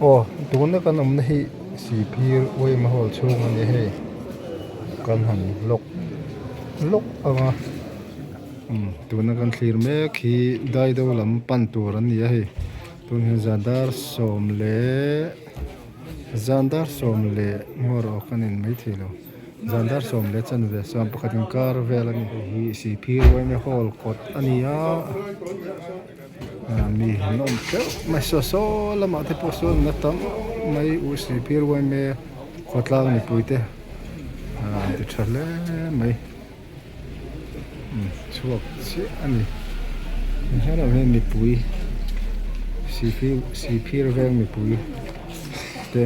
Aw tuna kan awmna hi Sihphir yma hall chhung a ni hei kan han vlog lawk ang a umm tuna kan thlir mek hi daido lam pan tur a ni a hei tun hian zan dar sawm leh zan dar sawm leh ngawr aw ka nen maithei lo zan dar sawm leh chanve sawm pakhat inkar vel a ni hei hi Sihphir yma hall kawt a ni a. Mi an awm teuh mai saw saw lamah te pawh sawn na tam mai u sihphir yma khawtlang mipui te an ti tha hle mai chhuak chiah a ni helam hian mipui sihphir sihphir veng mipui te.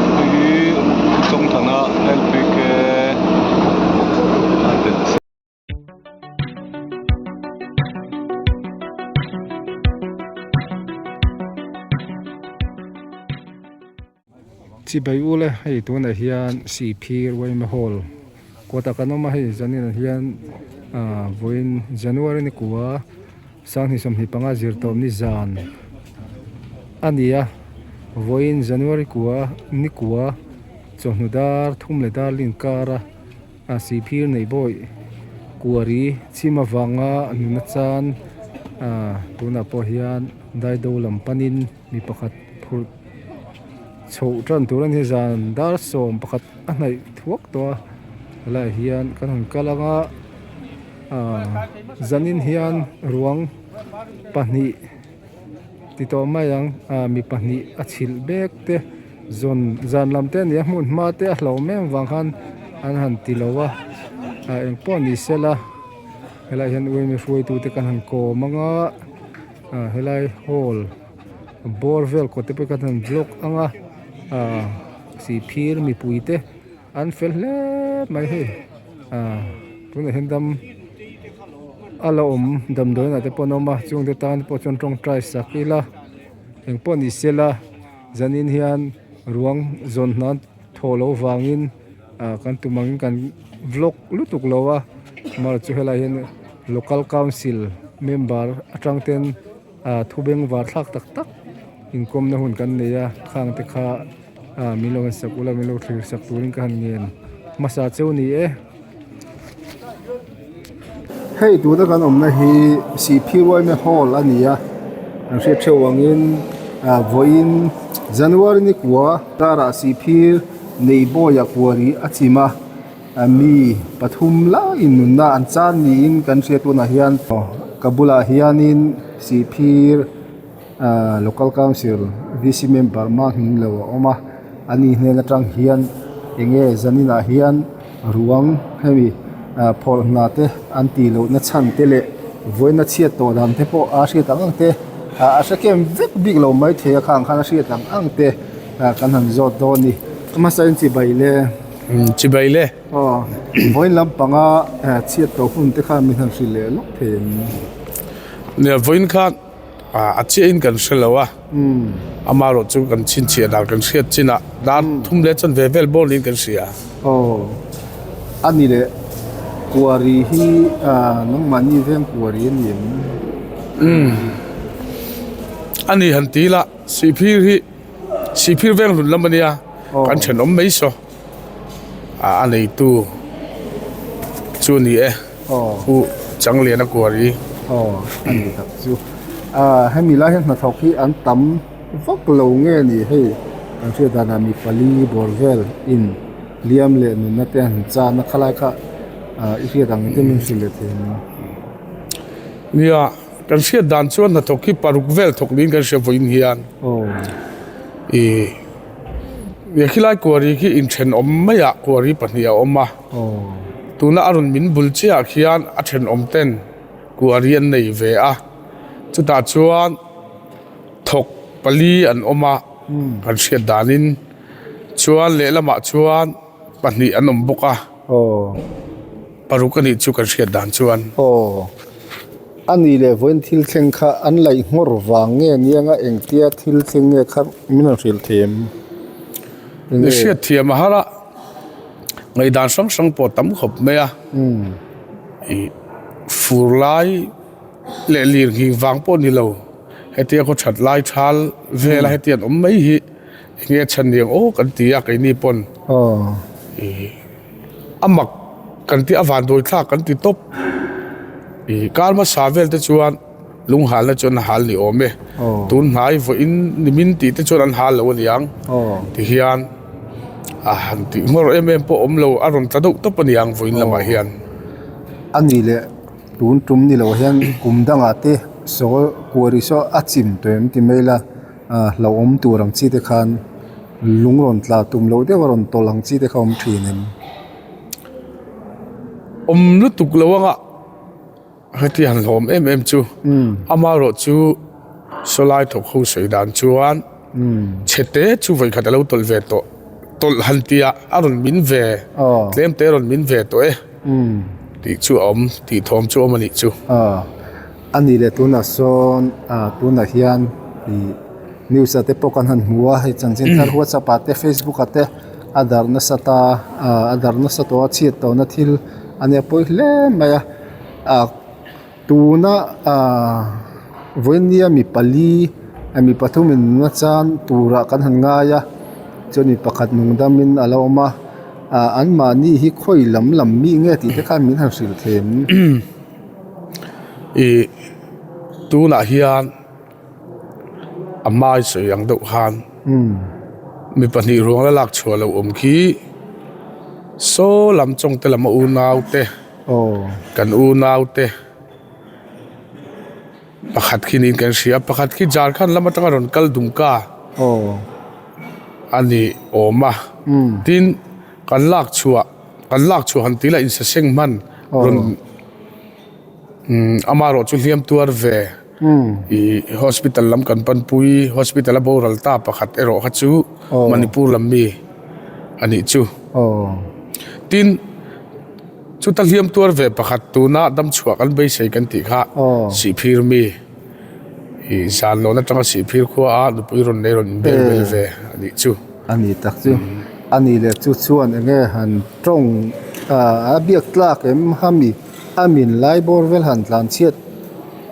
Hei hi Chawngthana LPK Chibai u le hei tunah hian Sihphir yma hall kawtah kan awm a hei zaninah hian ah vawiin January ni kua Sanghnih 25 zir tawp ni zan a ni a vawiin January kua ni kua chawhnu dar thum leh dar lin kara. A sihphir neih bawih kuari chhim avanga nuna chan ah tunah pawh hian daido lam panin mi pakhat phurh chhoh tan tur a ni zan dar sawm pakhat a hnaih thuak tawh a helaiah hian kan han kal ang a ah zanin hian ruang pahnih ti tawh mai ang ah mi pahnih a chhilh mek te zawn zan lam te a ni a hmun hma te a hlauh em vang khan an han ti lo a ah engpawh ni sela helaiah hian uaimi hruaitu te kan han kawm ang a ah helai hall bawr vel kawt te pawh kan han vlog ang a ah sihphir mipui te an fel hle mai hei ah tunah hian dam a la awm damdawiin ah te pawh an awm a chungte tan pawh chuan tawngtai sak ila engpawh ni sela zanin hian ruang zawn hnan thawh loh vangin ah kan tum angin kan vlog lutuk lo a amaherawhchu chu helaiah hian local council member atang ten ah thu bengvar thlak tak tak inkawmna hun kan nei a khang te kha. Ah min lo han sak ula min lo thlir sak turin ka han ngen hmasa cheu ni e. Hei tuna kan awmna hi Sihphir yma hall a ni a kan hriat theuh angin ah vawiin January ni kua karah Sihphir Neihbawiah kuari a chim a mi pathum laiin nunna an chan niin kan hriat tunah hian ka bulah hianin Sihphir. Ahh local council V_C member mahni lo a awm a ani hnen atang hian enge zanin ah hian ruang hemi ah phawrh hna te an tih loh na chhan te leh vawiin a chhiat tawh dan te pawh a hriat ang ang te ah a hre kem vek bik lo maithei a khang khan a hriat ang ang te ah kan han zawt dawn a ni hmasa in chibai le chibai le aw vawiin lampanga chhiat tawh hun te khan min han hrilh leh lawk thei em nia vawiin khan. A chiahin kan hre lo a, amaherawh chu kan chhinchhiah dan kan hriat chinah dar thum leh chuan ve vel bawr niin kan hria. Aw, a ni leh kuari hi nangmahni veng kuari a ni em? Umm, a ni han ti ila Sihphir hi Sihphir veng hlun lam a nia, kan thenawm mai saw a neitu chu a ni e. Pu Changliana Kuari. Aw a ni tak chu. Ah hemi lai hian hnathawk hi an tam vak lo nge ni hei kan hriat danah mi pali bawr vel in liam leh nunna te an chan a khalai kha ah i hriat ang te min hrilh leh thei ang. Nia kan hriat dan chuan hnathawk hi paruk vel thawk niin kan hria vawiin hian. Aw. Ih khilai Kuari khi inthenawm maiah Kuari pahnih a awm a. Tuna a rawn min bul chiahah khian a thenawm ten kuari an nei ve a, chutah chuan thawk pali an awm a kan hriat danin chuan lehlamah chuan pahnih an awm bawk a. Paruk a nih chu kan hriat dan chuan. Aw. A nih leh vawiin thil thleng kha an laih nghawr vang nge nianga engtia thil thleng nge kha min rawn hrilh thiam? Ni hriat thiam a har a, ngaihdan hrang hrang pawh tam khawp mai a. Ih fur lai leh lir nghing vang pawh ni lo, hetia khaw that lai thal vela hetiang an awm mai hi enge chhan niang aw kan ti a keini pawn. Ih. A mak kan tih a vanduai thlak kan ti tawp. Ih kar hmasa vel te chuan lung halna chu an hal ni awm e. Tun hnai vawiin nimin tih te chuan an hal lo aniang. Tihian a han tih nghawr em em pawh awm lo a rawn tla deuh tawp aniang vawiin lamah hian. A nih leh tun tum ni loh hian kum dangah te saw kuari saw a chim tawh em ti mai la hlauhawm tur ang chi te khan. Lung rawn tla tum loh deuh a rawn tawlh ang chi te kha awm thin em? Awm lutuk lo anga heti han hlawm em em chu amaherawh chu sawlai thawk ho sawi dan chuan chhete chu vawikhat a lo tawlh ve tawh tawlh han tia a rawn min ve tlem te a rawn min ve tawh e tih chu a awm tih thawm chu a awm a nih chu. A nih leh tunah sawn tunah hian ih. News ah te pawh kan han hmu a, hei chanchin thar whatsapp ah te facebook ah te a darh nasa ta ah a darh nasa tawh a chhiat tawhna thil a nia pawi hle mai a ah tuna ah vawinia mi pali ah mi pathum in nuna chan turah kan han ngai a chuan mi pakhat nung damin a lo awm a ah anmahni hi khawi lam lam mi nge tih te khan min han hrilh thei em? Ih tunah hian. A hmai sawi ang deuh khan mi pahnih ruang la lak chhuah loh awm khi saw lam chawng te lam a unau te kan unau te pakhat khi niin kan hria pakhat khi Jharkhand lam atanga rawn kal Dumka a ni awm a tin kan lak chhuah kan lak chhuah han tih lah insaseng hman rawn. Amaherawh chu hliam tuar ve ih hospital lam kan panpui hospital a boral ta pakhat erawh kha chu Manipur lam mi a nih chu. Tin chuta hliam tuar ve pakhat tuna damchhuah kan beisei kan tih kha Sihphir mi ih zan lawn atanga Sihphir khua a nupui rawn nei rawn inbel bel ve a nih chu. A ni tak chu a ni leh chu chuan enge han tawng a biak tlak em hami. A min lai bawr vel han tlan chhiat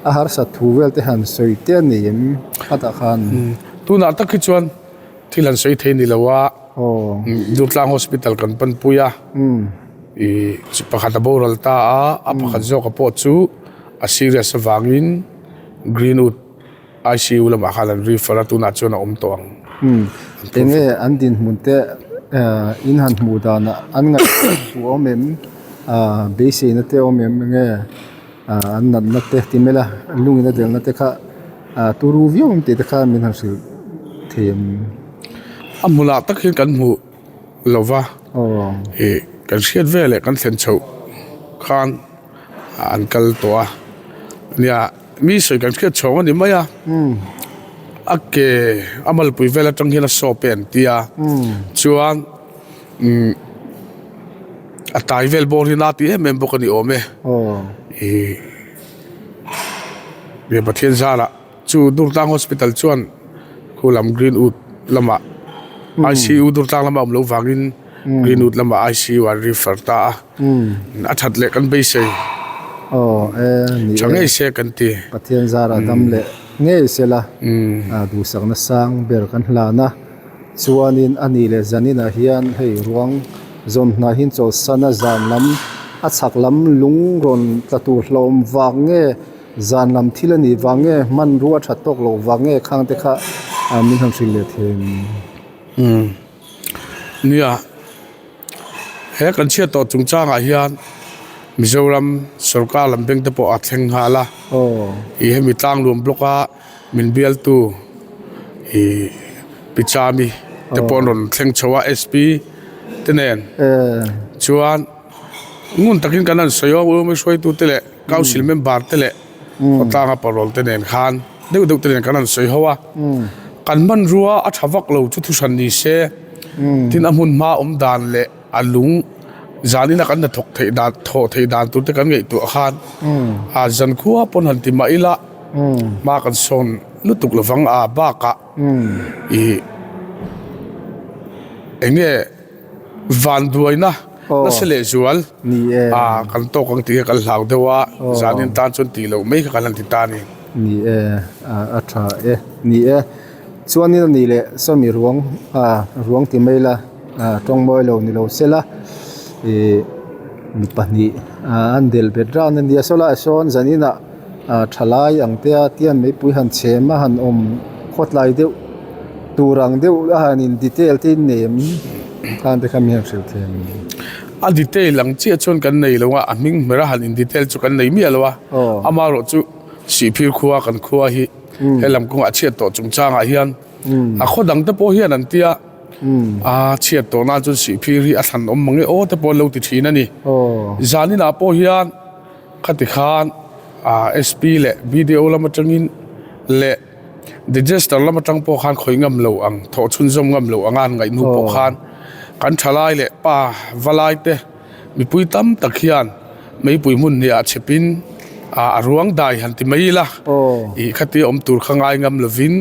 a harsat thu vel te han sawi te a nei em a tah khan. Tunah tak hi chuan thil han sawi thei ni lo a, Durtlang Hospital kan panpui a, ih pakhat a boral ta a, a pakhat zawka pawh chu a serious avangin Greenwood ICU lamah khan an refer a, tunah chuan a awm tawh ang. Umm, enge an dinhmun te in han hmuh danah an ngaihtuah thu a awm em? Ahh beiseina te a awm em? Enge an natna te ti mai la, lungin a delna te kha ah turu viau ang tih te kha min han hrilh thei em? A hmunah tak hian kan hmuh lo va, ih kan hriat veleh kan thlen chhoh khan an kal tawh a, nia. Mi sawi kan hriat chhawng a ni mai a, a ke a malpui vel atang hian a sawp e an ti a, chuan umm a tai vel bawr hi na ti em em bawk a ni awm e, ih leh Pathian zarah chu Durtlang Hospital chuan khu lam Greenwood lamah I_C_U Durtlang lamah a awm loh vangin Greenwood lamah I_C_U an refer ta a. A that leh kan beisei. Aw e ni e. Tha ngei se kan ti. Pathian zara dam leh ngei se la. Duhsakna sang ber kan hlan a. Chuanin a ni leh zaninah hian hei ruang zawn hnah hi chawlhsan a zan lam a chhak lam lung rawn tla tur hlauhawm vang nge zan lam thil a nih vang nge hmanrua tha tawk loh vang nge khang te kha min han hrilh leh thei. Nia. He kan chhiat tawh chungchangah hian Mizoram sorkar lam beng te pawh a thleng nghal a. Ih hemi tlangluam block a min bialtu ih Pichami te pawh an rawn thleng chho a SP te nen chuan ngun takin kan han sawi a Umi hruaitu te leh council member te leh khawtlanga parol te nen khan deuh deuh te nen kan han sawi ho a. Kan hmanrua a tha vak lo chu thuhran ni se. Tin a hmun hma awm dan leh a lung Zanina kan hnathawk theih dan thawh theih dan tur te kan ngaihtuah khan a zankhua pawn han ti mah ila hma kan sawn lutuk lovang a bakah ih eng nge vanduaina nasa leh zual a kan tawk ang tih kha kan hlau deuh a zanin tan chuan tih loh mai kha kan han ti ta a ni. Ni e a tha e ni e chuanin a nih leh sawmi ruang ruang ti mai ila. Tawng mawi lo ni lo se la ih mi pahnih an delh bet ran a nia saw lai ah sawn zaninah thalai ang te a tian meipui han chhem a han awm khawtlai deuh tur ang deuh a han in detail te in nei em khan te kha mi han hrilh thei ang. A detail ang chiah chuan kan nei lo a a hming hmer a han in detail chu kan nei miah lo a amaherawh chu Sihphir khua kan khua hi helam kawngah chhiat tawh chungchangah hian a khaw dang te pawh hian an tia. A chhiat tawh nan chuan sihphir hi a thlan awm mang e aw te pawh an lo ti thin a ni. Zaninah pawh hian khati khan SP leh BDO lam atangin leh Disaster lam atang pawh khan khawih ngam lo ang thawh chhunzawm ngam lo anga an ngaih hnu pawh khan kan thalai leh pa valai te mipui tam tak hian meipui hmun hniah chhepin a ruang dai han ti mai ila ih khatia awm tur kha ngai ngam lovin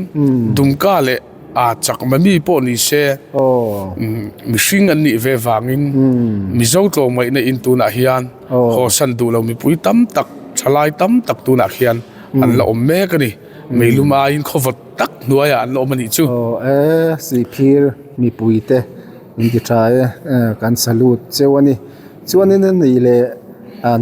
Dumka leh A chakma mi pawh ni se, mihring an nih ve vangin Mizo tlawmngaihna in tunah hian hawsan duh lo mipui tam tak, thalai tam tak tunah khian an la awm mek a ni. Meilum aiin khawvawt tak hnuaiah an la awm a nih chu. Aw e, Sihphir mipuite in ti tha e, kan salute cheu a ni. Chuanin a nih leh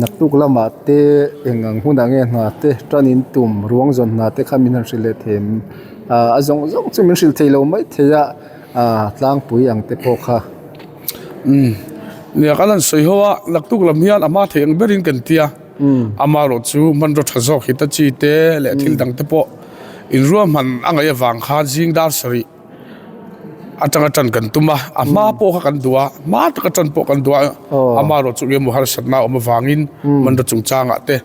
naktuk lamah te eng ang hunah nge hna te tan in tum ruang zawn hna te kha min han hrilh leh thei em? A zawng zawng chu min hrilh thei lo mai thei a, tlangpui ang te pawh kha. Umm nia kan han sawi ho a, naktuk lam hian a hma thei ang berin kan ti a, amaherawh chu hmanraw tha zawk hi ta chi te leh thil dang te pawh inruahman a ngaih avang khan zing dar sarih atanga tan kan tum a, a hma pawh kha kan duh a, hma taka tan pawh kan duh a, amaherawh chu engemaw harsatna a awm avangin hmanraw chungchangah te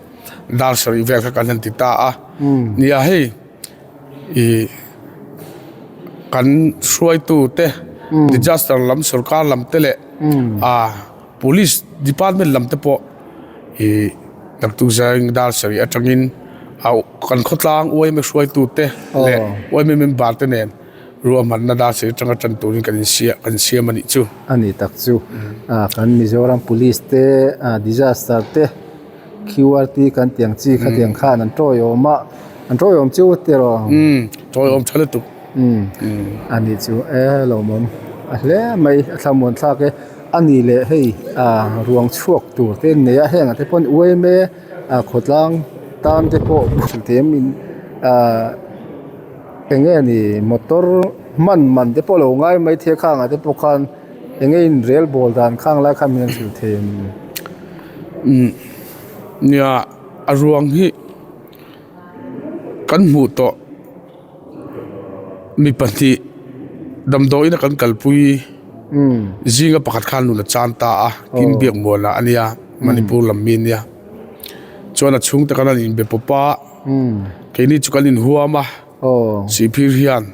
dar sarih vel kha kan han ti ta a, nia hei ih kan hruaitu te disaster lam sorkar lam te leh ah police department lam te pawh ih naktuk zing dar sarih atangin kan khawtlang uaime hruaitu te leh uaime member te nen ruahmanna dar sarih atanga tan turin kan insiam kan siam a nih chu. A ni tak chu kan Mizoram police te disaster te. QRT kan tiang chi kha tiang khan an tawiawm a, an tawiawm chu tiraw? Umm, tawiawm tha lutuk. Umm, a nih chu e lawmawm a hle mai, a thlamuan thlak e. A nih leh hei ah ruang chhuak tur te an nei a, heng ah te pawh an uaim e, ah khawtlang tan te pawh hrilh thei em in ah eng nge ni motor hman man te pawh lo ngai mai thei a khang ah te pawh khan eng nge in rel bawl dan khang lai khan min han hrilh thei em? Umm nia a ruang hi kan hmuh tawh mi pahnih damdawiin a kan kalpui zinga pakhat khan nun a chan ta a tin biakmuanah a nia Manipur lam mi a nia chuan a chhungte khan an inbe pawp a keini chu kan inhuam a. Sihphir hian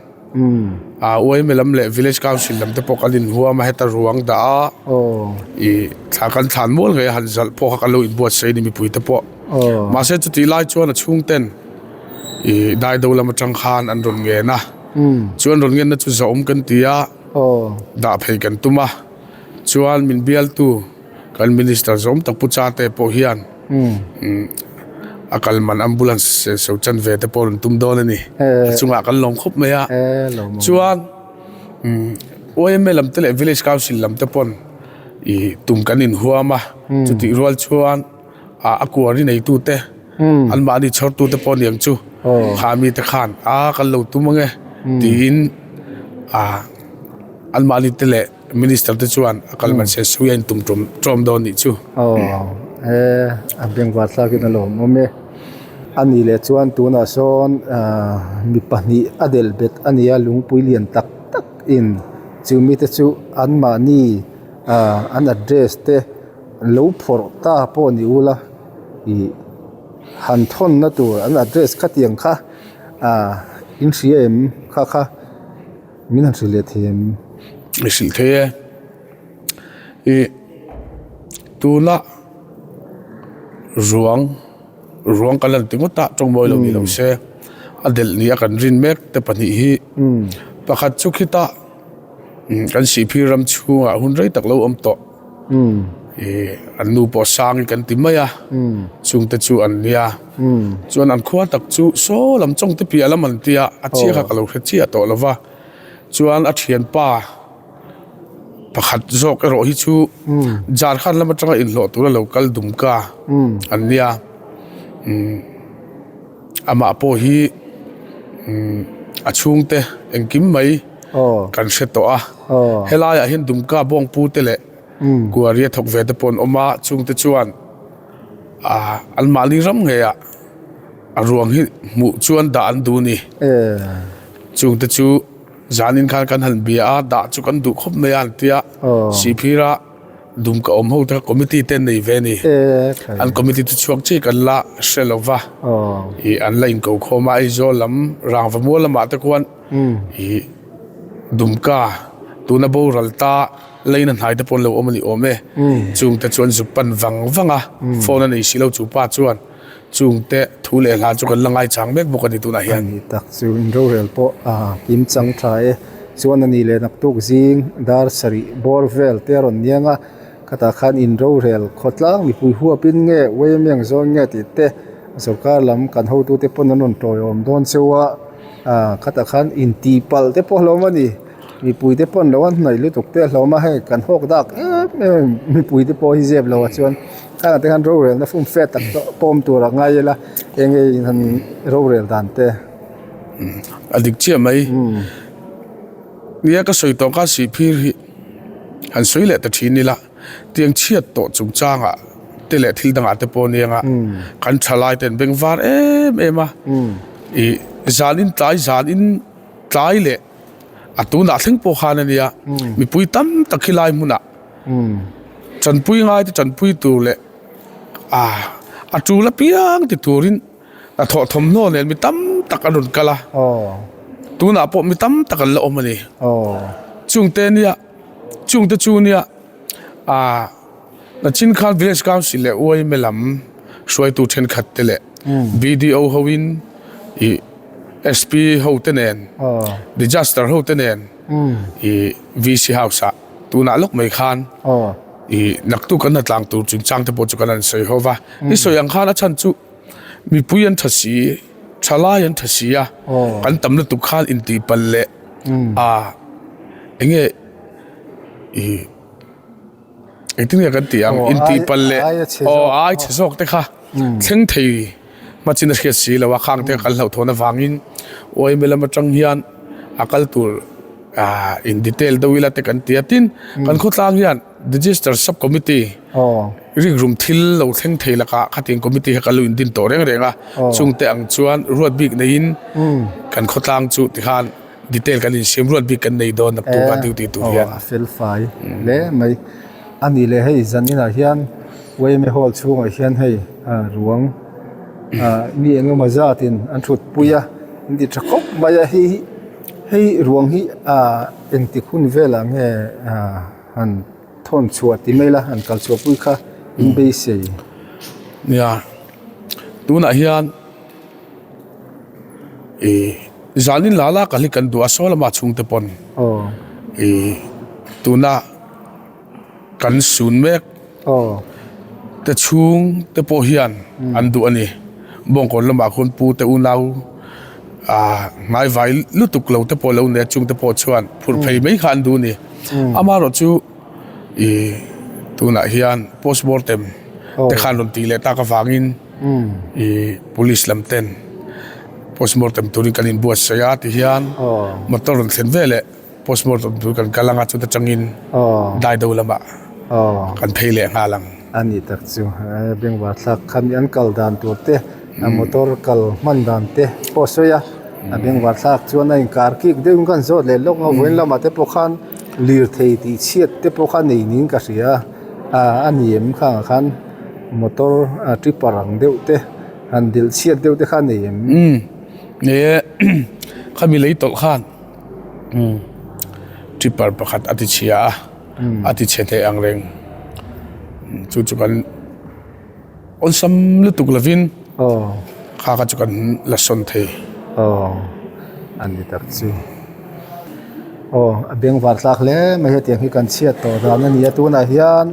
a uaime lam leh village council lam te pawh kan inhuam a heta ruang dah a ih thla kan thlan mual ngei a han zalh pawh kha kan lo inbuatsaih a ni mipui te pawh mahse chutih lai chuan a chhung ten ih daido lam atang khan an rawn ngen a chu an rawn ngen na chu zahawm kan ti a dah phei kan tum a chuan min bialtu. Kan minister zawm tak Pu Chate pawh hian a kal man ambulance senso chan ve te pawh rawn tum dawn a ni. A chungah kan lawm khawp mai a. Chuan yma lam te leh village council lam te pawn ih tum kan inhuam a. Chutih rual chuan a kuari neitu te anmahni chhawrtu te pawh aniang chu kha mi te khan a kan lo tum ange tiin anmahni te leh Minister te chuan a kal man se sui a intum ṭawm ṭawm dawn nih chu. Aw e a bengvar thlakin a lawm awm e. A nih leh chuan tunah sawn ah mi pahnih a delh bet a nia lungpui lian tak tak in chu mite chu anmahni ah an address te lo phawrh ta pawh ni ula ih han thawnna tur an address khatiang kha ah in hria em kha kha. Min han hrilh leh thei em? I hrilh thei e. Ih. Tuna ruang ruang kan lan ti ngawt a tawngmawi lo ni lo se a delh ni a kan rin mek te pahnih hi pakhat chu khita kan sihphir ram chhungah hun rei tak lo awm tawh ih an nu pawh sang hi kan ti mai a chungte chu an nia chuan an khua tak chu saw lam chawng te piah lam an tia a chiah kha ka lo hre chiah tawh lo va chuan a thianpa. Pakhat zawk erawh hi chu Jharkhand lam atanga inhlawh tura lo kal Dumka an nia. Amah pawh hi a chhungte engkim mai kan hre tawh a. Helaiah hian Dumka bawngpu te leh Kuaria thawk ve te pawh an awm a, chungte chuan anmahni ram ngeiah a ruang hi hmuh chuan dah an duh a ni. Chungte chu. Zanin khan kan han bia a, dah chu kan duh khawp mai a an ti a, Sihphira dum ka awm ho te kha committee te an nei ve a ni. An committee chu chhuak chiah kan la hre lo va, ih an la inko khawm a, Aizawl lam Rangva mual lamah te khuan ih Dumka tuna boral ta leina hnai te pawh an lo awm a ni awm e. Chungte chuan zuk pan vang vang a, phone a nei si lo chu pa chuan. Chungte thu leh hla chu kan la ngaichang mek bawk a ni tunah hian. A ni tak chu inrorel pawh a kim chang tha e. Chuan a ni leh naktuk zing dar sarih bawr vel te a rawn niang a, khatah khan inrorel khawtlang mipui huapin nge Waymiang zawn nge tih te sorkar lam kan hotute pawn an rawn tawiawm dawn cheu a, khatah khan intihpalh te pawh hlawm a ni. Mipui te pawn lo an hnaih lutuk te a hlawm a, hei kan hawk dak em em mipui te pawh hi zep lo ah chuan khangah te khan rorel na fum fe tak tawh pawm tur a ngai ila eng nge in han rorel dan te. A dik chiah mai. Nia ka sawi tawh kha sihphir hi han sawi leh ta thin ila tiang chhiat tawh chungchangah te leh thil dangah te pawh anianga kan thalai ten beng var em em a ih zanin tlai zanin tlai leh. A tunah thleng pawh khan a nia, mipui tam tak hi lai hmunah tanpui ngai te tanpui tur leh a tul apiang ti turin hnathawh thawmhnaw nen mi tam tak an rawn kal a, tunah pawh mi tam tak an la awm a ni. Chungte nia, chungte chu nia Nachin khan Village Council leh UIMA lam hruaitu thenkhat te leh BDO hoin ih SP ho te nen Disaster ho te nen ih VC House ah tunah lawk mai khan ih naktuk kan hnatlang tur chungchang te pawh chu kan han sawi ho va. I sawi ang khan a chhan chu mipui an tha si, thalai an tha si a, kan tam lutuk khan intihpalh leh a eng nge ih. Engtin nge kan tih ang intihpalh leh aw ai chhe zawk te kha thleng thei hmachin a hriat si lo a khang te kan hlauhthawn avangin uaime lam atang hian a kal tur ah in detail deuh ila te kan ti a tin kan khawtlang hian register sub committee rikrum thil lo thleng thei lakah khatiang committee kha kan lo indin tawh reng reng a chungte ang chuan ruat bik neiin kan khawtlang chu tikhan. Detail kan insiam ruat bik kan nei dawn naktuk a duty tur hian. A fel fai hle mai. A nih leh hei zaninah hian YMA hall chhungah hian hei ruang mi eng emaw zatin an thut pui a, an ti tha khawp mai a. Hei hi hei ruang hi engtik hun velah nge han thawn chhuah ti mai la han kal chhuah pui kha in beisei. Nia tunah hian. Ih zanin la la kal hi kan duh a saw lama chhungte pawn ih tuna kan sun mek te chhung te pawh hian an duh a ni bawngkawn lamah khawn pu te unau ah hnaivai lutuk lo te pawh lo nia chungte pawh chuan phurh phei mai kha an duh a ni amaherawhchu. Ih tunah hian postmortem te khan rawn tih leh tak avangin ih police lam ten postmortem turin kan inbuatsaih a ti hian motor rawn thlen veleh postmortem tur kan kal anga chuta tangin daido lamah kan phei leh nghal ang. A ni tak chu bengvar thlak kha mi an kal dan tur te a motor kal hman dan te pawh a sawi a a bengvar thlak chuan a inkar kik deuhin khan zawt leh lawk a vawiin lamah te pawh khan. Lirthei tih chhiat te pawh kha nei niin ka hria a a ni em khangah khan motor a tipper ang deuh te han delh chhiat deuh te kha a nei em. Umm ni e khami lei tawlh khan tipper pakhat a ti chhia a a ti chhe thei ang reng. Chu chu kan awlsam lutuk lovin kha kha chu kan la sawn thei. Aw a ni tak chu. Aw a bengvar tlak hle mai hetiang hi kan chhiat tawh dan a ni a tunah hian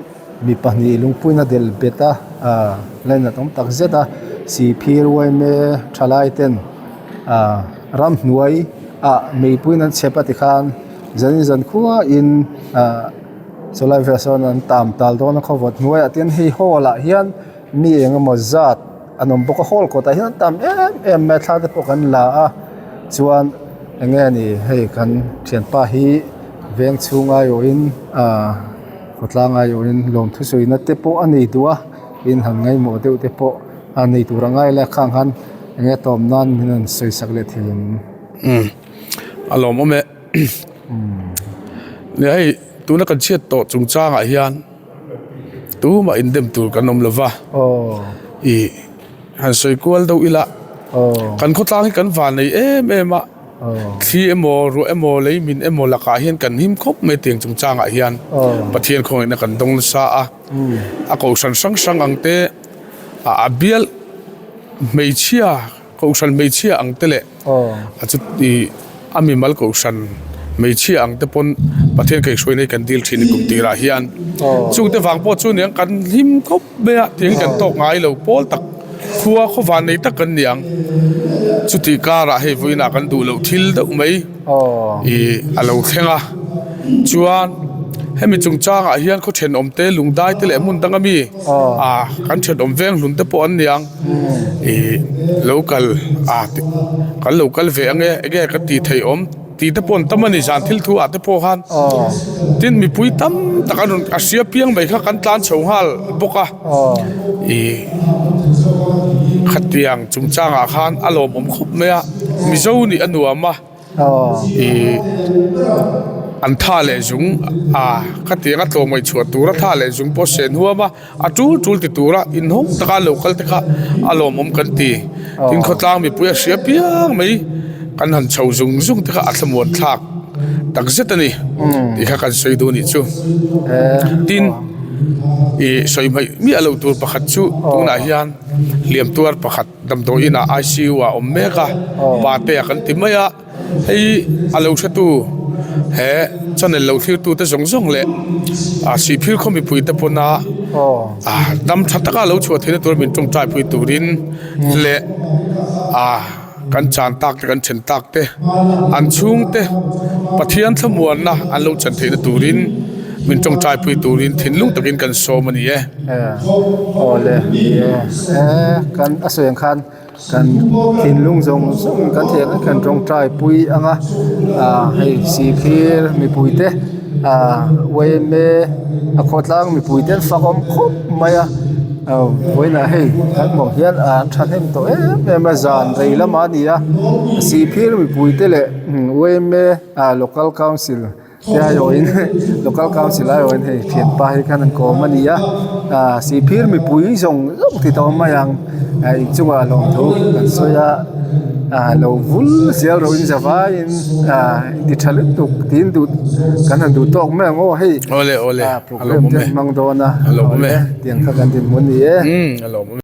mi pahnih lungpuina del bet a ah lainat awm tak zet a sihphir uaime thalai ten ah ramhnuai ah meipuiin an chhep a tikhan zanin zan khuain ah. Chulai velah sawn an tam tal dawn a khawvawt hnuaiah tin hei hall ah hian mi eng emaw zat an awm bawk a hall kawtah hian an tam em em mai a thla te pawh kan la a chuan eng nge ni hei kan thianpa hi veng chhung aiawhin ahh khawtlang aiawhin lawmthu sawina te pawh a nei duh a tin han ngaihmawh deuh te pawh a nei tur a ngai la khang khan eng nge tawm nan min rawn sawi sak leh thei ang. Umm a lawmawm e. Nia hei tuna kan chhiat tawh chungchangah hian tumah indem tur kan awm lova ih han sawi kual deuh ila kan khawtlang hi kan van nei em em a thli emaw ruah emaw lei min emaw lakah hian kan him khawp mai tiang chungchangah hian Pathian khawngaihna kan dawng nasa a a kohhran hrang hrang ang te a bial hmeichhia kohhran hmeichhia ang te leh. A chuti a mimal kohhran hmeichhia ang te pawn Pathian kaihhruaina hi kan dil thin i kum tirah hian chungte vang pawh chu niang kan hlim khawp mai a tiang hi kan tawk ngai lo pawl tak khua khawvan nei tak kan ni ang chuti karah hei vawiinah kan duh loh thil deuh mai ih a lo thleng a chuan hemi chungchangah hian khaw thenawm te lungdai te leh hmun danga mi ah kan thenawm veng hlun te pawh an ni ang. Ih lo kal a kan lo kal ve ange enge ka tih theih awm tih te pawh an tam a ni zan thil thu ah te pawh khan tin mipui tam tak an rawn a hria piang mai kha kan tlan chho nghal bawk a ih khatiang chungchangah khan a lawmawm khawp mai a mizo nih a nuam a. Ih an tha leh zung a khatiang a tlawmngaih chhuah tura tha leh zung pawh sen huam a a tul tul ti tura inhawng taka lo kal te kha a lawmawm kan ti tin khawtlang mipui a hria piang mai kan han chho zung zung te kha a thlamuan thlak tak zet a ni tih kha kan sawi duh a nih chu tin ih sawi hmaih miah loh tur pakhat chu tunah hian hliam tuar pakhat. Damdawi inah ICU ah a awm mek a, pate a kan ti mai a, hei a lo hretu he channel lo thlirtu te zawng zawng leh ah Sihphir khaw mipui te pawna ah dam tha taka lo chhuah theihna tur min tawngtai pui turin leh ah kan chan tak te kan then tak te an chhungte Pathian thlamuanna an lo chan theihna turin. Min tawngtai pui turin thinlung takin kan sawm a ni e. Awle ni e. Kan a sawi ang khan kan thinlung zawng zawng kan thei ang kan tawngtai pui ang a. Hei Sihphir mipui te yma a khawtlang mipui te an fak awm khawp mai a. Vawiinah hei kan hmuh ang hian an thahnem tawh em em a zan rei lamah a ni a. Sihphir mipui te leh yma local council. Te aiawhin local council aiawhin hei thianpa hi khan an kawm a ni a ah sihphir mipui zawng zawng ti tawh mai ang ah inchungah lawmthu kan sawi a ah lo vul zel rawhin zavaiin ah inti tha lutuk tiin duh kan han duh tawk mai ang aw hei Awle awle ah program te an hmang dawn a a lawmawm e tiang kha kan dinhmun a ni e. A lawmawm e.